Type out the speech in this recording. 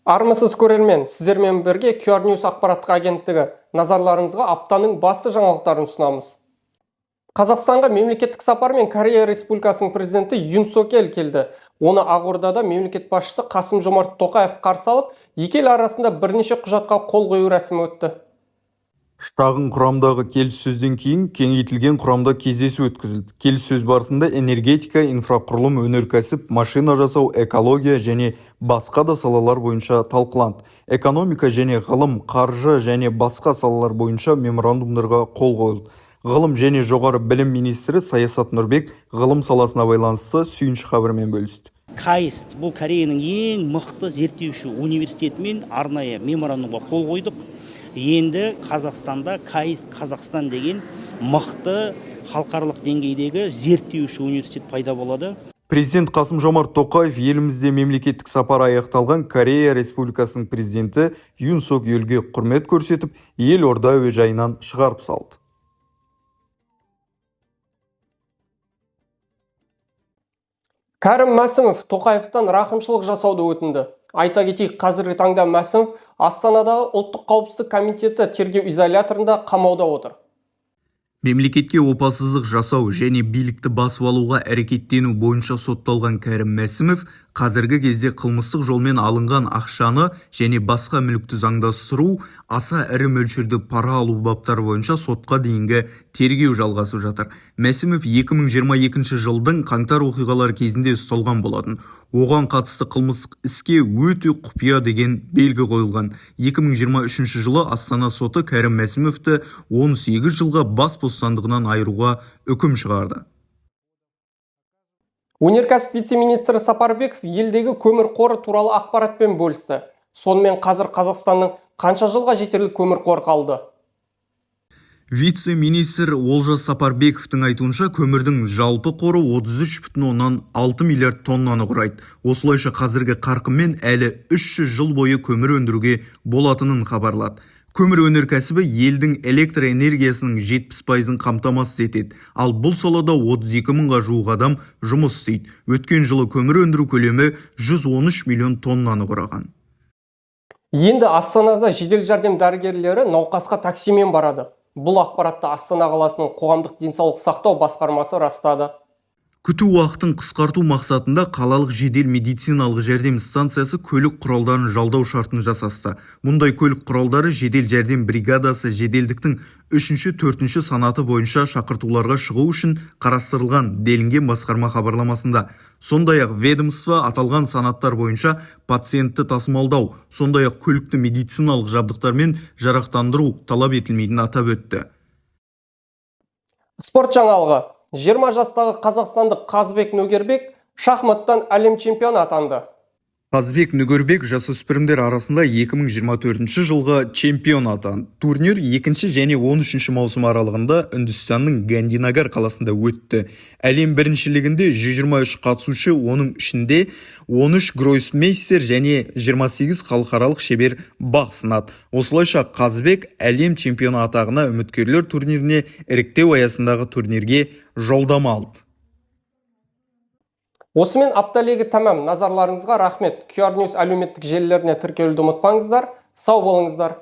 Армысыз, көрермен! Сіздермен бірге QR News ақпараттық агенттігі. Назарларыңызға аптаның басты жаңалықтарын ұсынамыз. Қазақстанға мемлекеттік сапармен Корея Республикасының президенті Юн Сок Ел келді. Оны Ақордада мемлекет басшысы Қасым Жомарт Тоқаев қарсы алып, екі ел арасында бірнеше құжатқа қол қою рәсімі өтті. Шағын құрамдағы келіссөзден кейін кеңейтілген құрамда кездесу өткізілді. Келіссөз барысында энергетика, инфрақұрылым, өнеркәсіп, машина жасау, экология және басқа да салалар бойынша талқыланды. Экономика және ғылым, қаржы және басқа салалар бойынша меморандумдарға қол қойылды. Ғылым және жоғары білім министрі Саясат Нұрбек ғылым саласына байланысты сүйінші хабармен бөлісті. КАИСТ, бұл Кореяның ең мықты зерттеуші университетімен арнайы меморандумға қол қойдық. Енді Қазақстанда КАИСТ Қазақстан деген мықты халықаралық деңгейдегі зерттеуші университет пайда болады. Президент Қасым-Жомарт Тоқаев елімізде мемлекеттік сапары аяқталған Корея Республикасының президенті Юн Сок Елге құрмет көрсетіп, Елорда әуежайынан шығарып салды. Кәрім Мәсімов Тоқаевтан рақымшылық жасауды өтінді. Айта кетейік, қазіргі таңда Мәсімов Астанадағы Ұлттық қауіпсіздік комитеті тергеу изоляторында қамауда отыр. Мемлекетке опасыздық жасау және билікті басып алуға әрекеттену бойынша сотталған Кәрім Мәсімов қазіргі кезде қылмыстық жолмен алынған ақшаны және басқа мүлікті заңдастыру, аса ірі мөлшерде пара алу баптары бойынша сотқа дейінгі тергеу жалғасып жатыр. Мәсімов 2022 жылдың қаңтар оқиғалары кезінде ұсталған болатын. Оған қатысты қылмыстық іске өте құпия деген белгі қойылған. 2023 жылы Астана соты Кәрім Мәсімовті 18 жылға бас бостандығынан айыруға үкім шығарды. Өнеркәсіп вице-министрі Сапарбеков елдегі көмір қоры туралы ақпаратпен бөлісті. Сонымен, қазір Қазақстанның қанша жылға жетерлік көмір қоры қалды? Вице-министр Олжас Сапарбековтің айтуынша, көмірдің жалпы қоры 33,6 миллиард тоннаны құрайды. Осылайша, қазіргі қарқынмен әлі 300 жыл бойы көмір өндіруге болатынын хабарлады. Көмір өнеркәсібі елдің электр энергиясының 70 пайызын қамтамасыз етеді. Ал бұл салада 32 мыңға жуық адам жұмыс істейді. Өткен жылы көмір өндіру көлемі 113 миллион тоннаны құраған. Енді Астанада жедел жәрдем дәрігерлері науқасқа таксимен барады. Бұл ақпаратты Астана қаласының қоғамдық денсаулық сақтау басқармасы растады. Күту уақытын қысқарту мақсатында қалалық жедел медициналық жәрдем станциясы көлік құралдарын жалдау шартын жасасты. Мұндай көлік құралдары жедел жәрдем бригадасы жеделдіктің үшінші, төртінші санаты бойынша шақыртуларға шығу үшін қарастырылған, делінген басқарма хабарламасында. Сондай-ақ ведомство аталған санаттар бойынша пациентті тасымалдау, сондай-ақ көлікті медициналық жабдықтармен жарақтандыру талап етілмейтінін атап өтті. Спорт жаңалығы. 20 жастағы қазақстандық Қазбек Нөгербек шахматтан әлем чемпионы атанды. Қазбек Нөгербек жасөспірімдер арасында 2024 жылғы чемпион атанды. Турнир 2 және 13 маусым аралығында Үндістанның Гандинагар қаласында өтті. Әлем біріншілігінде 123 қатысушы, оның ішінде 13 гроссмейстер және 28 халықаралық шебер бақ сынады. Осылайша, Қазбек әлем чемпионы атағына үміткерлер турниріне іріктеу аясындағы турнирге жолдама алды. Осымен апта легі тәмам. Назарларыңызға рахмет. QR News әлеуметтік желілеріне тіркелуді ұмытпаңыздар. Сау болыңыздар.